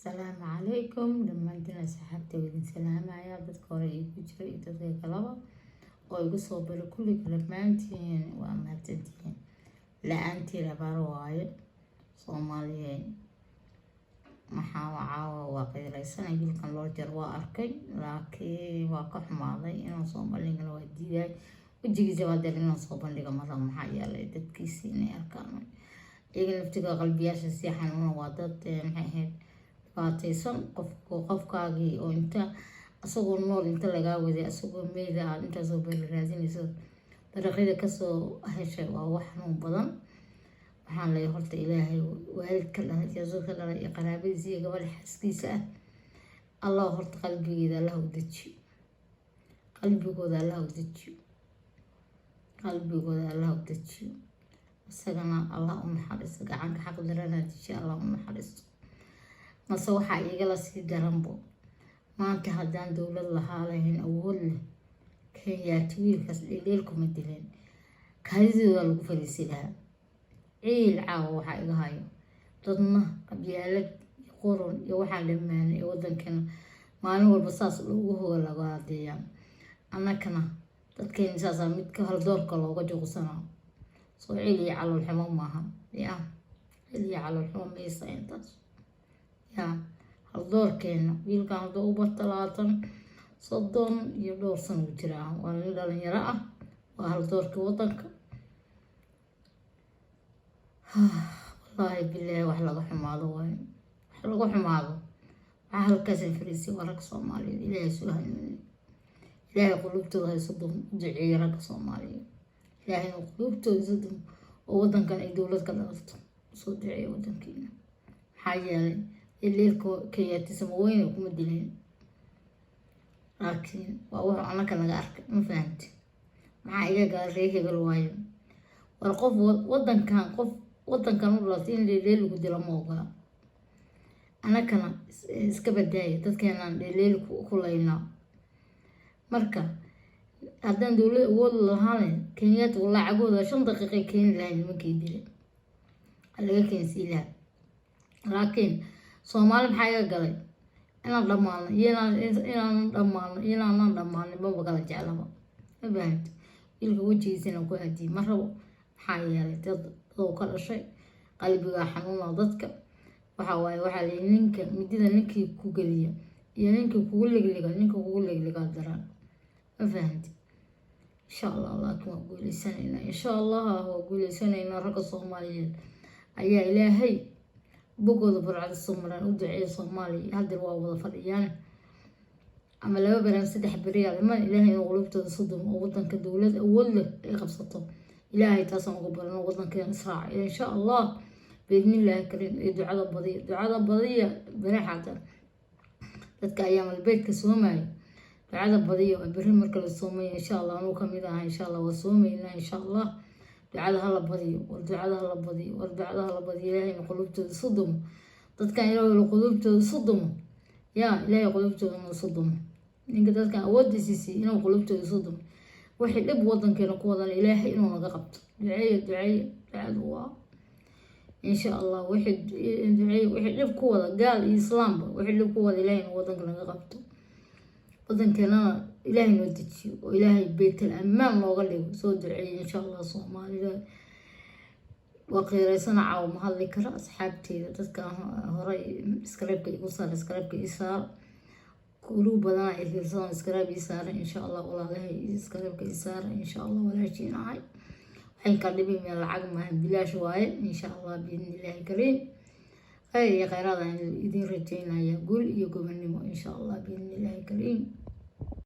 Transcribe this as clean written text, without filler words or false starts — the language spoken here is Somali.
Asalaamu calaykum dhammaantiin asxaabta, idin salaamaya, dadka hore iigu jira iyo dadka kalaba oo igu soo baray kulliga. Dhammaantiin waa mahadsantihiin. La-aantiin abaar waaye. Soomaaliyeed, maxaa caawa waa qiiraysanay. Wiilkan loo jar waa arkay, laakiin waa ka xumaaday inaan soo bandhigana waa diiday. Wejigiisa waa dar inaan soo bandhiga mara, maxaa yeelay dadkiisi inay arkaan iyaga laftiga qalbiyaasha sii xanuuna. Waa dad, maxay ahayd, dhibaataysan. Qofkaagii oo inta asagoo nool inta lagaa waday, asagoo meyda aad intaasoo beri raadinayso, dariiqyada kasoo heshay, waa wax xanuun badan. Waxaan leeyahay horta Ilaahay waalidka dhalay iyo dadka dhalay iyo qaraabadiisa iyo gabadha xaaskiisa ah, Allah horta qalbigeeda Allah u dejiyo, qalbigooda Allah u dejiyo, qalbigooda Allah u dejiyo. Isagana Allah u naxariisto. Gacanka xaq darana dejiyo, Allah u naxariisto. Mase waxaa igala sii daranbo, maanta haddaan dowlad lahaa lahayn awood leh, Kenyaati wiilkaas dheeldheel kuma dileen, kaadidooda lagu fariisi lahaa. Ciil caawa waxaa iga hayo dadna qabyaalad iyo qoron iyo waxaan dhamaanay ee wadankana maalin walba saas loogu hoga lagu adeeyaa. Annakana dadkeena saasaa midka haldoorka looga juqsanaa. Soo ciil iyo calool xumo maaha? Ya, ciil iyo calool xumo maysa intaas. Ya, haldoorkeena wiilkan hadduu u barta 20, 30 iyo dhowr sano u jiraa, waa nin dhalinyaro ah, waa haldoorkii wadanka. Wallaahi bilaahi, wax laga xumaado waayo, wax laga xumaado. Waxaa halkaasaan fariisay waa ragga Soomaaliyeed. Ilaahay soo hanuuniyo, Ilaahay qulubtooda ha isu dumo. U duceeya ragga Soomaaliyeed, Ilaahay inuu qulubtooda isu dumo oo wadankan ay dowlad ka dhalato. Soo duceeya wadankiina, maxaa yeelay ileelka Kenyaati samaweyne kuma dileen, laakiin waa wuxuu annaka naga arkay. Ma fahamti? Maxaa iga gala ree hebel waayo? War qof wadankan, qof wadankan u dhalatay in dheeldheel lagu dilo ma ogola. Annakana iska badaaya, dadkeenaan dheeldheel ku laynaa. Marka haddaan dowlad awood lahaan, Kenyaati lacagooda 5 daqiiqay keeni lahayn nimankii dilay, laga keensii lahaa. Laakiin Soomaali maxaa iga galay? Inaan dhammaano iyo inaanan dhammaano iyo inaanan dhammaanin maba kala jeclaba. Ma fahamti? Wiilka wejigiisana ku aadiyay ma rabo, maxaa yeelay dad dadow ka dhashay, qalbigaa xanuuna dadka. Waxa waaye, waxaa layihi ninka midida ninkii ku geliya iyo ninkii kugu ligliga, ninka kugu ligligaa daran. Ma fahamti? Insha Allah, laakiin waa guuleysanaynaa, insha Allah waa guuleysanaynaa. Ragga Soomaaliyeed ayaa Ilaahay bogooda burcada soo maraan. U duceeya Soomaaliya. Hadeer waa wada fadhiyaan ama 2 beri ama 3 beriyaa iman. Ilaahay inuu qulubtooda sudum oo wadanka dowlad awood leh ay qabsato, Ilaahay taasaan uga barano, wadankeena israaca, insha Allah, biidnillaahi kariim. Iyo ducada badiya, ducada badiya. Beri xataa dadka ayaa malbeedka soomayo, ducada badiya. Oo beri marka la soomaya, insha Allah, anuu kamid aha, insha Allah waa soomaynaa, insha Allah. Ducada hala badiyo, war ducada hala badiyo, war ducada hala badiyo. Ilaahay inuu qulubtooda isu dumo dadkan, Ilaahay qulubtooda isu dumo. Yaa Ilaahay qulubtooda inuu isu dumo ninka dadkan awoodda siisay, inuu qulubtooda isu dumo. Wixii dhib wadankeena ku wadan, Ilaahay inuu naga qabto. Duceeya, duceeya, ducadu waa insha Allah. Wixii duceeya, wixii dhib ku wada, gaal iyo islaamba, wixii dhib ku wada, Ilaahay inuu wadanka naga qabto, wadankeenana Ilaahay noo dejiyo oo Ilaahay beytal ammaan looga dhigo. Soo duceeya, insha Allah. Soomaalida waa qiireysana caawa, ma hadli kara. Asxaabteyda, dadka horey subscribe-ka igu saar, subscribe-ka ii saar. Kuluu badanaa i fiirsadaan, subscribe ii saara, insha Allah. Walaalahay, subscribe-ka ii saara, insha Allah. Walaashiin ahay, waxay ka dhibi meel lacag maahan, bilaash waaye. Insha Allah, biidnillaahi kariim, khayr iyo khayraad aan idin rajeynaya, guul iyo gobonimo, insha Allah, biidnillaahi kariim.